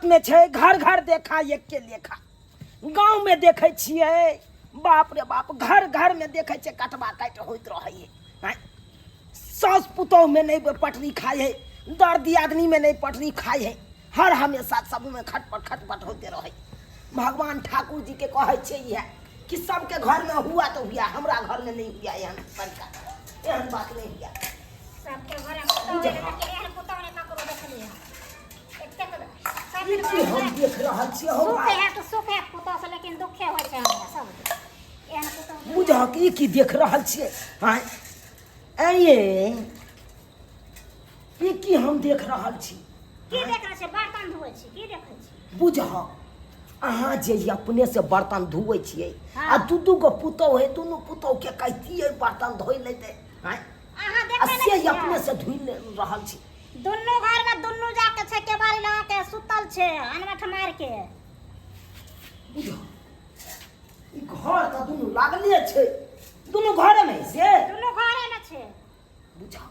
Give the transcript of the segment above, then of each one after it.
देहातमे छै, घर घर देखा एके लेखा। गाँवमे देखै छियै, बाप रे बाप, घर घरमे देखै छियै कटबा काटि होइत रहैए। आँय, साउस पुतोहुमे नहि पटरी खाइ है, दर दियादनीमे नहि पटरी खाइ है, हर हमेशा सबमे खटपट खटपट होते रहै। भगवान ठाकुर जीके कहै छियै इएह कि सबके घरमे हुआ तऽ हुआ, हमरा घरमे नहि हुआ। एहन तरीका, एहन बात नहि हुआ। सबके घरे पुतहु है, लेकिन एहन पुतहु नहि ककरो देखलियै हन। एतेक सब ई की हम देख रहल छियै हौ सुख भाइ? है तऽ सुख है पुतहु से, लेकिन दुखे होइ छै हमरा सबके एहन पुतहु। बुझहक, ई की देख रहल छियै? आँय आँय, ई की हम देख रहल छी? की देख रहल छी? बर्तन धोइ छी, की देखै छी? बुझहक, अहाँ जे ई अपने से बर्तन धोबै छियै आ दू दू गो पुतहु है, दुनू पुतहु के कहितियै बर्तन धोइ लेतै। आँय, अहाँ आ देखै से नहि ई अपने छियै? से धोइ ले रहल छी। दुनू घर में दुनू जाके छै, केबाड़ी लगा के सुतल छै अनमठ मार के। बुझो, ई घर तऽ दुनू लागले छै, दुनू घरे में से। दुनू घरे में छै। बुझा,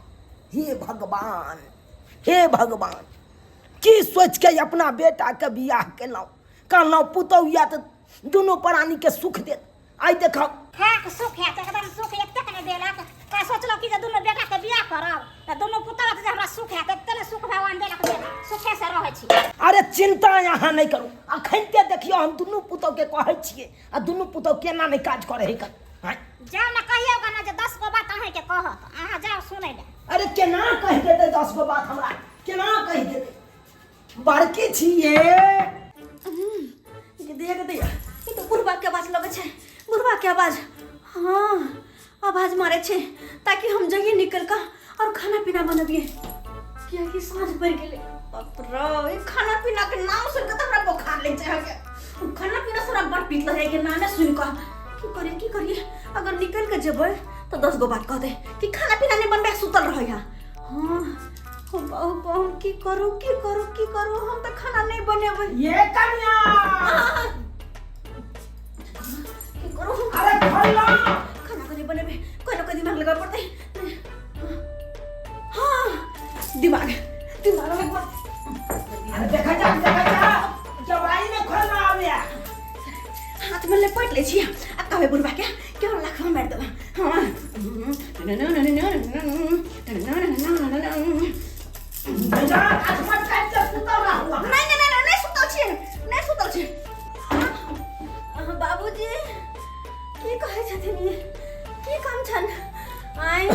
हे भगवान, हे भगवान, की सोच के अपना बेटा के बियाह केलहुँ? कहलहुँ पुतहु या तऽ दुनू प्राणी के सुख देत, आइ देखब खाक सुख हैत, एकदम सुख एतेक नहि देलक। का सोचलहुँ कि जे दुनू बेटाके बियाह करब तऽ दुनू पुतहु जे हमरा सुख हैत, एते ने सुख भगवान देलक जे सुखे से रहै छी। अरे चिंता अहाँ नहि करू, अखन ते देखियौ हम दुनू पुतहु के कहै छियै आ दुनू पुतहु केना नहि काज करै है कन। आँय? जाउ ने, कहियौ गऽ ने जे 10 गो बात अहाँके कहत, अहाँ जाउ सुनै लए। अरे केना कहि देतै 10 गो बात हमरा, केना कहि देतै? बड़की छियै। गे दैया, ई तऽ बुढ़बा के आवाज लगै छै, बुढ़बा के आवाज। हाँ, आवाज मारै छै ताकि हम जइए निकल कऽ और खाना पीना बनबियै, कियाकि साँझ पड़ि गेलै। बाप रे, ई खाना पीना के नाम सुनि कऽ तऽ हमरा बोखार लागि जाइ है। खाना पीना से हमरा बड़ पीत लगै के नामे सुनि कऽ। की करिए, की करिए? अगर निकल के जेबै तऽ 10 गो बात कहतै कि खाना पीना नहि बनबै, सुतल रहै है। हाँ हो बाबू, हम की करू, की करू, की करू? हम तऽ खाना नहि बनेबै। ये कन्या, की करू हम? अरे खोलो। खाना कहीं बनेबै, कोई ना कोई दिमाग लगा पड़तै। हाँ, दिमाग, दिमाग लगवा। अरे देखा जा, देखा जा, जवाई में खोलना आवे। हाथ में लपेट लै छी आ कहबै बुढ़बा के केवल लखवा मारि देबा। हाँ। जा, हाथ मत काट के सुतल रहू अहाँ। नहीं नहीं नहीं, नहीं सुतल छी, नहीं सुतल छी। अहाँ बाबूजी, की कहै छथिन ई? की काम छन आइ?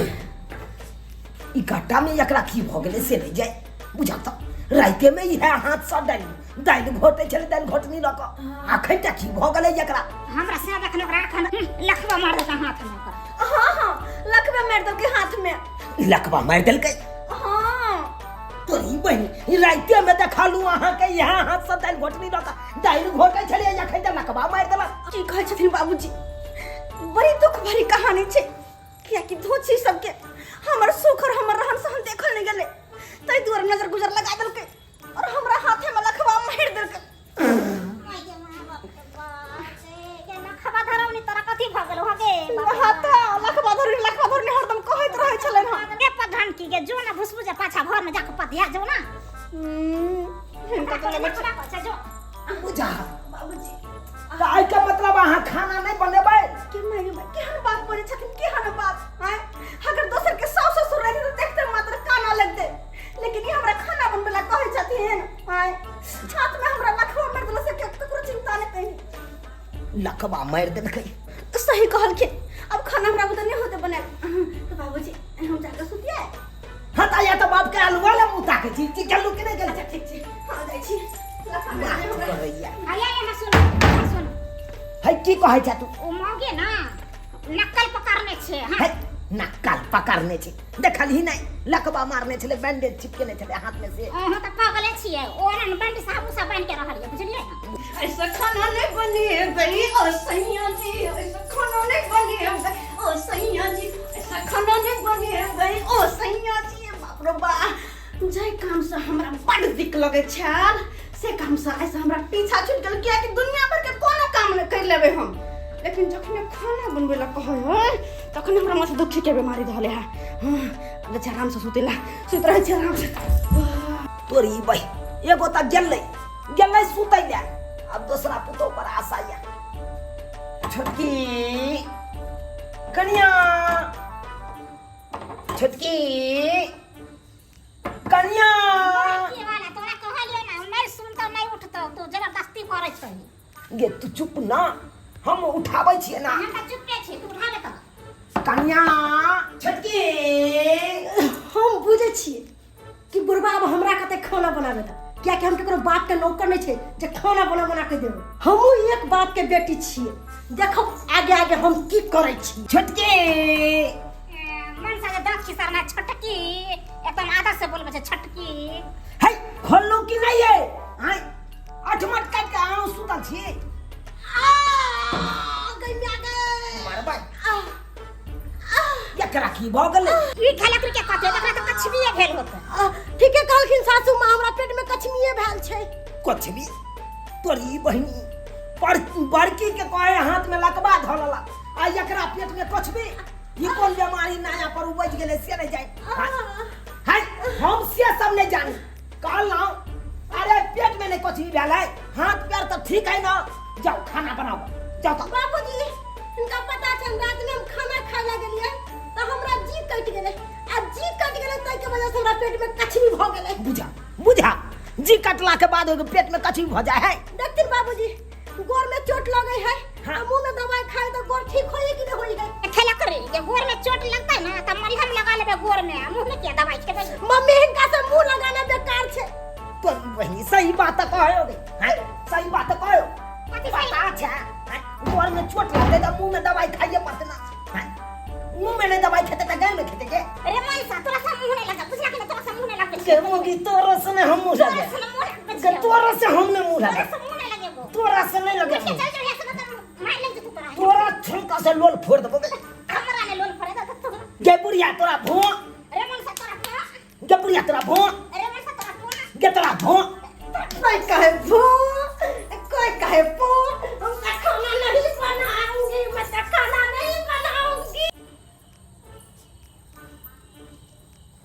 ई गट्टा में एकरा की भऽ गेलै से नहि जाय। बुझल तऽ राइते में इएह हाथ सँ दालि दालि घोटै छलै, दालि घोटनी लऽ कऽ, अखन तऽ की भऽ गेलै एकरा? हमरा से देखल ओकरा अखन लखवा मार देलकै हाथ में ओकरा। हाँ हाँ, लखबे मारि देलकै हाथ में। लकवा मारि देलकै? हाँ। तोरी बहिन, ई राइते में देखलू अहाँके इएह हाथ सँ दालि घोटनी लऽ कऽ दालि घोटै छलियै, अखन तऽ लकवा मारि देलक। की कहै छथिन बाबूजी, बड़ी दुख भरी कहानी छै, कियाकि धोछी सबके हमर सुख और हमर रहन सहन देखल नहि गेलै, ताहि दुआरे नजर गुजर लगा देलकै और हमरा हाथे में लखवा मारि देलकै। लखवा धरौनी तोरा कथी भऽ गेलौ हगे? हाँ तऽ लखवा धरनी, लखवा धरनी हरदम कहैत रहै छलनि हँ। गे पधान की गे, जो ना भुसबुजे पाछा घर में जाके पधिया जो ना। हिनका तऽ लगै छै। छै जो। बुझा बाबूजी, तऽ एहिके मतलब अहाँ खाना नहि बनेबै? के माय माय, केहन बात बजै छथिन, केहन बात! आँय, अगर दोसर के सास ससुर रहतै तऽ देखते मात्र काना लगतै, लेकिन ई हमरा खाना बनबै ला कहै छथिन। आँय, हाथ में हमरा लखवा मारि देलक से ककरो चिंता नहि कही। लखवा मारि देलकै। सही कहलखिन, अब खाना हमरा बुते नहि होतै बनायल। तऽ बाबूजी, हम जाके सुतियै। हाँ तऽ या तऽ बाप के आलू वाला मुँह ताकै छी कि गेलू कि नहि गेलू? अच्छा ठीक छै, हाँ जाइ छी। लखवा मारि बात देलकै हमरा। करैया। आया यहाँ सुन, यहाँ सुन। है, की कहै छै तू? ओ मौगे ना नक्कल पकड़ने छै। हाँ। है, नक्कल पकड़ने छै, देखलही नहि लकबा मारने छलै, बैंडेज चिपकेने छलै हाथ में से। अहाँ तऽ पागले छियै, ओ ना बंडी साबु सब बान्हि के रहल ये, बुझलियै ना? ऐसा खाना नहीं बनेबै ओ सैया जी, ऐसा खाना नहीं बनेबै ओ सैया जी, ऐसा खाना नहीं बनेबै ओ सैया जी। बाप रे बा, जाहि काम से हमरा बड़ दिक लगै छल से काम से आइ से हमरा पीछा छूटि गेल, कियाकि दुनिया भर के कोनो काम नहि करि लेबै हम, लेकिन जखने खाना बनबै लए कहै है तखने हमरा माथा दुखी के बीमारी धऽ ले है। हाँ, आब जाइ छी आराम से सुतै ला, सुति रहै छी आराम से। तोरी बहि, एगो तऽ गेलै। गेलै सुतै लए। आब दोसरा पुतोह पर आशा यऽ। छोटकी कनिया, छोटकी कनिया, की वाला तोरा कहलियो ना, नहीं सुनतो नहीं उठतो, तू जबरदस्ती करै छही। गे तू चुप ना, हम उठाबै छियै ना। हम तऽ चुपे छी, तू उठाबे तऽ। कनिया, छोटकी। हम बुझै छियै कि बुढ़बा आब हमरा कते खाना बनाबे दा, कियाकि हम केकरो बाप के नौकर नहीं छै जे खाना बना बना के देबै। हमहूँ एक बाप के बेटी छियै, देखब आगे आगे हम की करै छी। छोटकी। मन से दांत खिसरना छोटकी, एकदम आदत से बोलबै छै छोटकी। है खोललू कि नहीं है? आय अठमट काटि के अहाँ सुतल छी। आ गई म्या गई। मरबै एकरा की भऽ गेलै? ई खेलक के कते एकरा तऽ कछबिए भेल होतै। ठीके कहलखिन सासू माँ, हमरा पेट में कछमिए भेल छै। कछबी तोरी बहिनी पर बड़की के कहे हाथ में लकबा धऽ लेलक आ एकरा पेट में कछबी। ई कोन बीमारी नया पर उपज गेलै से नहीं जाए है, हम से सब नहीं जानी। कहलहुँ अरे पेट में नहीं कछबी भेल है, हाथ पैर तऽ ठीक है ना, जाओ खाना बनाओ जाओ तऽ। बाबूजी हिनका पता छनि रात में हम खाना खाय ला गेलियै तऽ हमरा जी कटि गेलै, आ जी कटि गेलै ताहि के वजह से हमरा पेट में कछबी भऽ गेलै। बुझा बुझा, जी कटला के बाद ओहिके पेट में कछबी भऽ जाए है। देखथिन बाबूजी गोर में चोट लगे है, हाँ। आ मुंह में दवाई खाए तो गोर ठीक होई कि नहीं होई है? खेला करे जे गोर में चोट लगतै ना तऽ मलहम लगा लेबै गोर में, आ मुंह में किया दवाई खेबै? मम्मी हिनका से मुंह लगाना बेकार छै। तोरी बहिनी सही बात कहो गे हैं, सही बात कहो। कथी सही? पता छै हैं, गोर में चोट लगतै तऽ मुंह में दवाई खाइए पड़तै ना हैं, मुंह में नहीं दवाई खेतै तऽ गाय में खेतै के? रे मनसा तोरा से मुंह नहीं लगा, बुझला कि नहीं? तोरा से मुंह नहीं लगबै के मुगी तोरा से नहीं हम मुंह तोरा लगे से मुंह लगबै के छियौ। तोरा से हम नहीं मुंह तोरा लगे से मुंह नहीं लगेबो। तोरा से नहीं लगे। उठ के चल जो यहाँ से, मतलब मार लग जेतौ तोरा। तोरा छुनका से लोल फोड़ देबो गे। हमरा ने लोल फोड़े दे तू। गे बुढ़िया तोरा भों। रे मनसा तोरा भों। गे बुढ़िया तोरा भों। रे मनसा तोरा भों। गे तोरा भों। कोई कहे भो, कोई कहे पो, हम तो खाना नहीं बनाऊंगी, मैं तो खाना नहीं बनाऊंगी।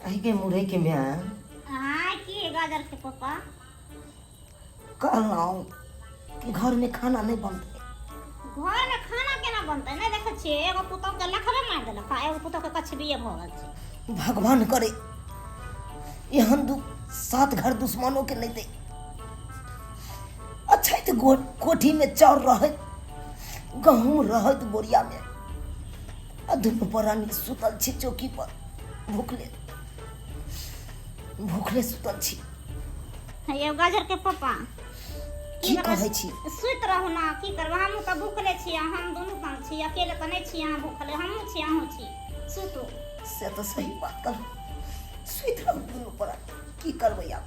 अहि के मुरई के म्या। हाँ की गाजर के पापा? कहलहुँ कि घर में खाना नहीं बनतै। घर में खाना केना बनतै? नहीं देखै छियै एगो पुतोह के लखबे मारि देलक आ एगो पुतोह के कछबिए भऽ गेल छै। भगवान करे एहन दुख सात घर दुश्मनों के नहीं दे। अच्छा तो कोठी में चाउर रहत, गहूम रहत बोरिया में, आ दुनू प्राणी सुतल छी चौकी पर भूखले भूखले सुतल छी। हे गाजर के पापा की कहै छी? सुति रहू ना, की करबै? हमहूँ तऽ भूखले छी, हम दुनू तंग छी, अकेले तऽ नहि छी अहाँ भूखले, हमहूँ छी अहूँ छी, सुतू। से तऽ सही बात कहलहुँ, सुति रहू दुनू प्राणी, की करबै आब?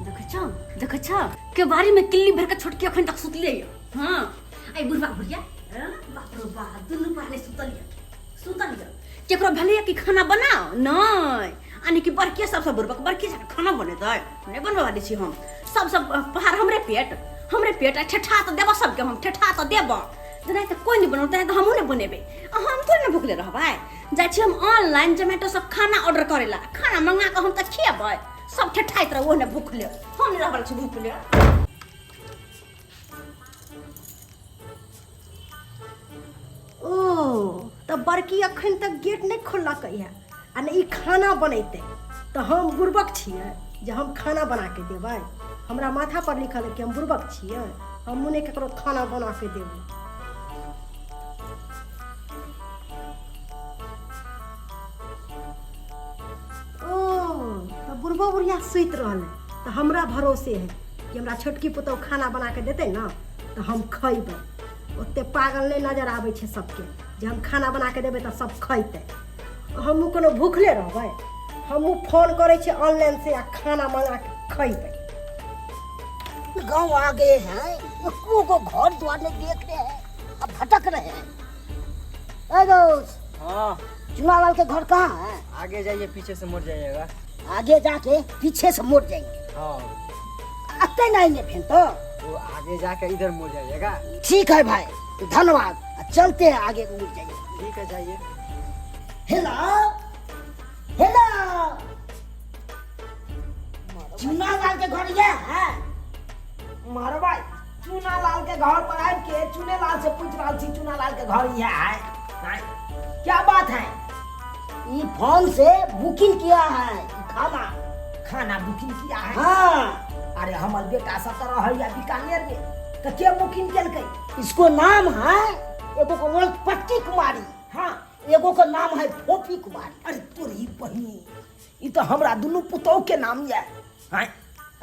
देखै छौ, देखै छौ केबाड़ी में किल्ली भर के छोटकी अखन तक सुतले ये। हाँ आई बुढ़बा बुढ़िया, हाँ, बाप रो बाप दुनू पाले सुतल ये, सुतल ये। केकरो भेलैया कि खाना बनाओ नहीं, यानी कि बड़के सबसे बुढ़बा के बड़के जाके खाना बनेतै, नहीं बनबा वाली छी हम। सब सब पहाड़ हमरे पेट, हमरे पेट, आ ठेठा तऽ देबऽ सबके, हम ठेठा तऽ देबऽ, जेना तऽ कोइ नहि बनौतै तऽ हमहूँ नहि बनेबै, आ हम थोड़े ने भुखले रहबै। जाइ छी हम ऑनलाइन जोमेटो सब खाना ऑर्डर करै ला, खाना मंगा कऽ हम तऽ खिएबै, सब ठेठाइत रहू ओहने भुखले, हम नहि रहल छी भुखले। ओ तऽ बड़की अखन तक गेट नहि खोललकै है आ ने ई खाना बनेतै, तऽ हम बुड़बक छियै जे हम खाना बना के देबै? हमरा माथा पर लिखल है कि हम बुड़बक छियै, हमहूँ नहि ककरो खाना बना के देबै। ओ तऽ बुढ़बो बुढ़िया सुति रहलै, तऽ हमरा भरोसे है कि हमरा छोटकी पुतहु खाना बना के देतै ने तऽ हम खैबै। ओते पागल नहि नजर आबै छै सबके जे हम खाना बना के देबै तऽ सब खैतै। हमहूँ कोनो भूखले रहबै? हमहूँ फोन करै छियै ऑनलाइन से आ खाना मंगा के खैबै। गांव आ गए हैं, एको को घर द्वार नहीं देख रहे हैं, अब भटक रहे हैं। ए दोस्त। हाँ। चुनालाल के घर कहाँ है? आगे जाइए, पीछे से मुड़ जाइएगा। आगे जाके पीछे से मुड़ जाएंगे। हाँ। अते नहीं आएंगे फिर तो। वो आगे जाकर इधर मुड़ जाइएगा। ठीक है भाई, धन्यवाद। चलते हैं, आगे मुड़ जाइए। ठीक है, जाइए। हेलो हेलो, चूना लाल के घर ये है? मारवा चूना लाल के घर पर आबि के चूने लाल से पूछ रहल छी, चूना लाल के घर यह है? आँय, क्या बात है? ये फोन से बुकिंग किया है खाना। खाना बुकिंग किया है? हाँ। अरे हमर बेटा सब तऽ रहैया बीकानेर में, तऽ के बुकिंग केलकै? इसको नाम है, एगो को नाम पट्टी कुमारी। हाँ। एगो को नाम है फोफी कुमारी। अरे तोरी बहिनी, ई तऽ हमरा दुनू पुतोह के नाम यऽ। आँय,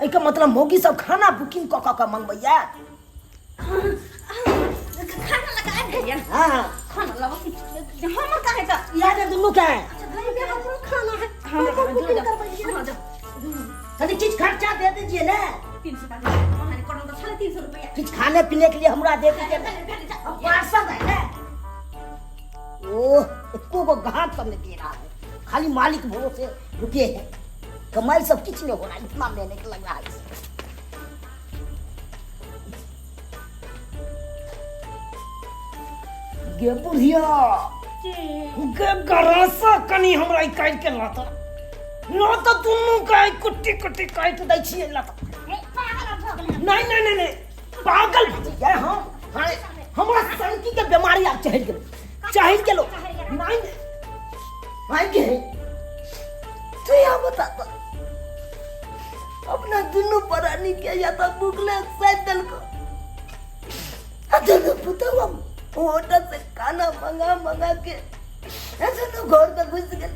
एहिके मतलब मौगी सब खाना बुकिंग कऽ कऽ के मंगबैया। खाना लगा आबि गेलियै? हाँ। खाना लगा हमर काहे तऽ इएह जे दुनू के है। अच्छा, गरीब के हमरो खाना है। हमरा हमको बुकिंग जाओ। करबैया। हाँ, जाओ। तनी किछु खर्चा दे दीजिए ना। 300 टाका अहाँ कोनो तऽ छलै 300 रुपैआ। किछु खाने पीने के लिए हमरा दे दीजिए ना। हम पार्सल है ना। ओह, एको गो ग्राहक सब नहीं दे रहा है, खाली मालिक भरोसे रुके हैं। कमाई सब किछ नहीं हो रहा है, इतना मेहनत लग रहा है। गे बुढ़िया गे, गरासा कनी हमरा ई काटि के लत लत, दुनू के कुट्टी कुट्टी काटि दै छियै लत। पागल भऽ गेलै। नहीं नहीं नहीं नहीं, पागल भऽ जइयै हम? हाँ, हमरा सनकी के बीमारी आब चढ़ि गेलो, चढ़ि गेलो। नहीं नहीं, भाई के तू यहाँ बता तो अपना दुनू प्राणी के या तो भूखले साथ दल को, आ दुनू पुतहु हम होटल से खाना मंगा मंगा के ऐसे तो घर में घुस गेल।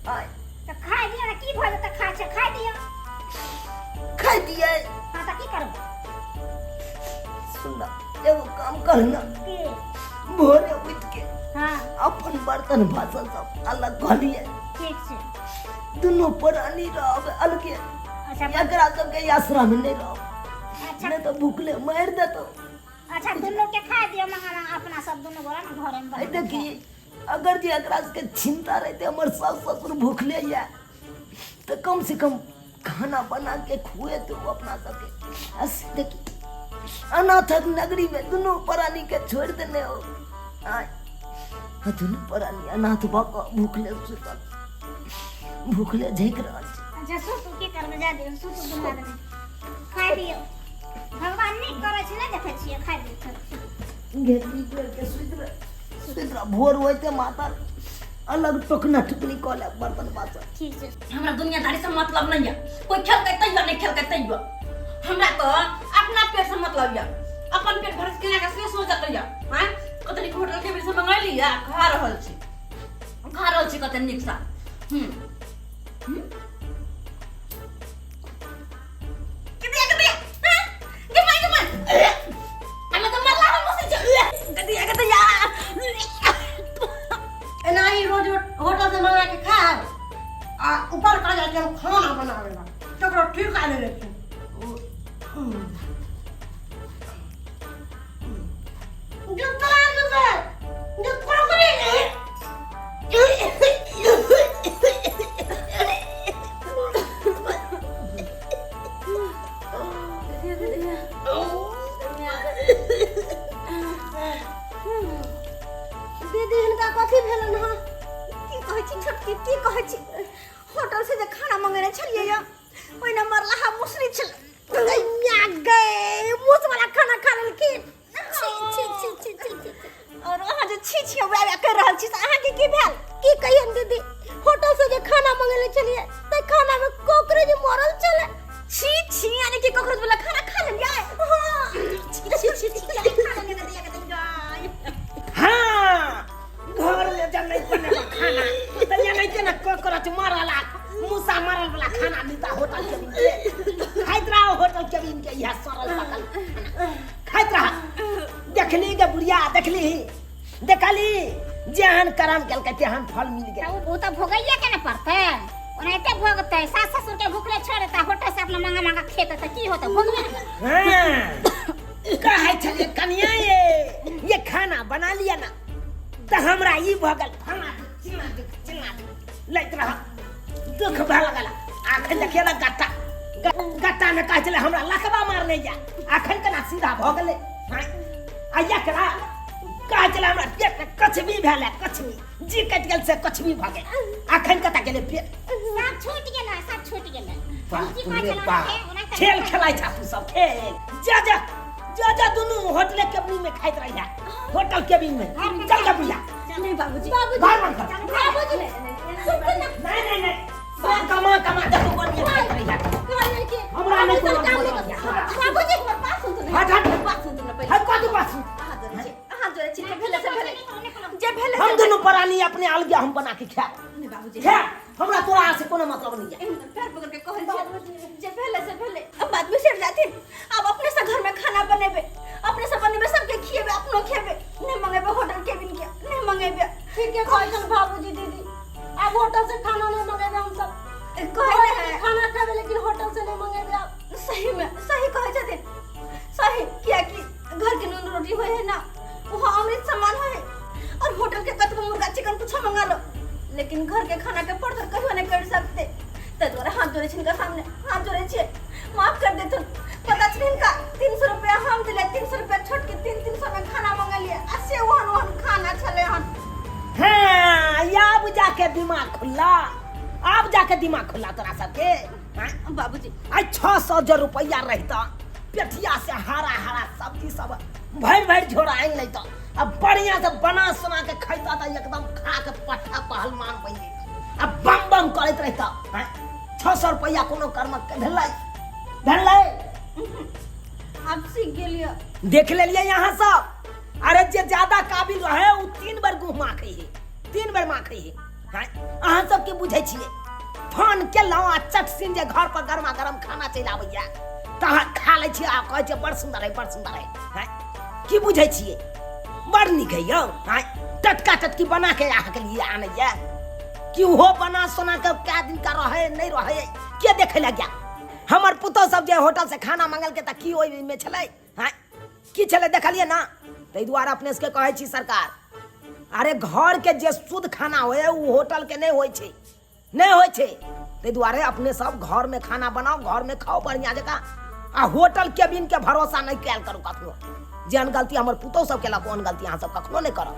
आय। तऽ खाइ दियौ ने, की भऽ जेतै? खाइ छै, खाइ दियौ। खाइ दिए। हँ, तऽ की करबै? सुन ना, एगो काम करना। की? भोरे उठ के अपन बर्तन बासन सब अलग कऽ लिए। ठीक छै। दुनू प्राणी रहब अलगे। अच्छा। एकरा सबके आश्रम में नहीं रहब। अच्छा। नहीं तो भूखले मारि देतो। अच्छा, दुनू के खाइ दियौ मंगा मंगा, अपना सब दुनू गोरा ने घरे में। आइ देखी, अगर जे एकरा सबके चिंता रहते हमर सास ससुर भूखले या, तो कम से कम खाना बना के खुए तो अपना सबके। अस देखी, अनाथक नगरी में दुनू प्राणी के छोड़ देने हो। आय, आ दुनू प्राणी अनाथ भऽ कऽ भूखले सुतल, भूखले झेक रहल छै। अच्छा, सुतू, की करबै? जा दियौ, सुतू दुनू आदमी, खाइ दियौ। भगवान नीक करै छै, नहि देखै छियै? खाइ दियौ। घेरी घेर के सुति रह, सुति रह। भोर होइते माता अलग टोकना टुकनी कऽ ले बर्तन बासन। ठीक छै। हमरा दुनियादारी से मतलब नहीं है। कोई खेलकै तैयो, नहीं खेलकै तैयो, हमरा तो अपना पेट से मतलब है। अपन पेट भर के के से सोचत है। हैं, कते नीक होटल के से मंगैली आ खा रहल छी, खा रहल छी कते नीक सा। हम्म हम्म कते कते, हैं, गे माय गे माय, हमे तो मरला हम मुसे कते कते यार। एना ही रोज होटल से मंगा के खाएब आ ऊपर कह जाइ हम खाना बनावे ला, तकरो ठीक आ लेले छी। जो तोरा से जो कोकरी। दीदी, हिनका कथी भेलन हँ? की कहै छी छोटकी, की कहै छी? होटल से जे खाना मंगेने छलियै या, ओहिना मरलाहा मुसरी छल। गैया गै, मूस वाला खाना खा लेलखिन। छी छी छी छी छी छी। और अहाँ जे छी छी वएह वएह करि रहल छी से अहाँके की भेल? की कहियन दीदी, होटल से जे खाना मंगेले छलियै तऽ खाना में कॉकरोच मरल छलै। छी छी, यानी कि कॉकरोच वाला खाना खा लेलियै? हाँ। छी छी छी छी, खा लेलियै गदैया गदैया। हाँ, घर में जब नहीं बनेबा खाना तऽ एनाहिते ने कॉकरोच मरल आ मूसा मरल वाला खाना मिलता होटल के के। खाइत रहो होटल के के इएह सड़ल पकल खाना खाइत रह। देखली गे बुढ़िया, देखली, देखली, जेहन करम केलकै तेहन फल मिल गेल। तऽ ओ तऽ भोगैये के ने पड़तै, ओनाहिते भोगतै। सास ससुर के भूखले छोड़ देतै, होटल से अपना मंगा मंगा खेतै तऽ की होतै? भोगबे ने करतै। हाँ, कहै छलियै कनिया ये खाना बना लिया ना, तऽ हमरा ई भऽ गेल फलना दुख, चिलना दुख, चिलना दुख लैत रह, दुख भऽ लगल। आखन देखिए ना, गट्टा गट्टा में कहै छलै हमरा लकवा मारने या, अखन केना सीधा भऽ गेलै? आँय? आ एकरा कहै छलै हमरा पेट में कछबी भेल है, कछबी जी कटि गेल से कछबी भऽ गेल, अखन कतऽ गेलै पेट? सब छूटि गेलै, सब छूटि गेलै। बाप की कहै रे छलहुँ बाप, अहाँके? ओनाहिते खेल खेलाइ छा तू सब खेल। जा जा जा जा, दुनू होटले केबिन में खाइत रहिया, होटल केबिन में। चल जा बुढ़िया। नहीं बाबूजी, घर बंद कर। बाबूजी सुनते ना। नहीं नहीं नहीं, सब कमा कमा के तू बढ़िया खाइत रहिया। कहलियै कि हमरा नहि कोनो काम मतलब नहि यऽ। बाबूजी, हमर बात सुनते ना। हट, हट। बात सुनते ना पहिले। हट, कथी बात सुन? अहाँ जोड़ै छी, अहाँ जोड़ै छी, जे भेलै से भेलै, जे भेलै हम से दुनू प्राणी अपने अलगे हम बना के खायब। नहीं बाबूजी, खायब, हमरा तोरा से कोनो मतलब नहीं है। हुनकर पैर पकड़ के कहै छियै, जे भेलै से भेलै, अब बात बिसरि जाथिन। आब अपने से घर में खाना बनेबै, अपने से बनेबै, सबके खिएबै, अपनो खेबै, नहि मंगेबै होटल केबिन के, नहि मंगेबै। ठीक है कहै छन बाबूजी। दीदी, आब होटल से खाना नहीं मंगेबे हम सब। कहै घर ने के खाना खेबे, लेकिन होटल से नहीं मंगेबे आब। सही में सही कहै छथिन, सही, कियाकि घर के नून रोटी होय है ना, वहाँ अमृत समान होय है। और होटल के कतबो मुर्गा चिकन कुछो मंगा लो, लेकिन घर के खाना के पड़तर कहियो नहीं कर सकते। तै दुआरे हाथ जोड़े छिनका सामने, हाथ जोड़े छियै, माफ कर देथुन। पता छै हिनका 300 रुपया हम दिले, 300 रुपया छोटकी 300 में खाना मंगलियै, आ से ओहन ओहन खाना छलै हन। हाँ, आब जाके दिमाग खुल्ला, आब जाके दिमाग खुल्ला तोरा सबके। हाँ? बाबूजी, आइ 600 जे रुपैआ रहिता, पेठिया से हरा हरा सब्जी सब भरि भरि झोरा आनि लैता आ बढ़िया से बना सुना के खैता तऽ एकदम खा के पट्ठा पहलवान बनि जैता आ बम बम करैत रहिता। आँय, 600 रुपैआ कोनो कर्मक के भेलै? भेलै? आब सीख गेलियै। देख लेलियै यहाँ सब। अरे जे ज्यादा काबिल रहे उ 3 बेर गुह माखै है, 3 बेर माखै है। आँय, अहाँ सब की बुझै छियै? फोन केलहुँ आ चट सिन जे घर पर गरमा गरम खाना चलि आबैया तऽ अहाँ खा लै छियै आ कहै छियै बड़ सुन्दर है, बड़ सुन्दर है। आँय, की बुझै छियै? बड़ नीक है यौ। आँय, टटका टटकी बना के अहाँके लिए आनैया कि ओहो बना सोना के कए दिन का रहै नहि रहै के देखै लए गया? हमर पुतोह सब जे होटल से खाना मंगलकै तऽ की ओहिमे छलै? आँय, की छलै देखलियै ना? ताहि दुआरे अपने सबके कहै छी सरकार, अरे घर के जे शुद्ध खाना होइ है ओ होटल के नहि होइ छै, नहि होइ छै। ताहि दुआरे अपने सब घर में खाना बनाओ, घर में खाओ बढ़िया जकाँ, आ होटल केबिन के भरोसा नहि कयल करू कखनो। जेहन गलती हमर पुतोह सब केलक ओहन गलती अहाँ सब कखनो नहि करब।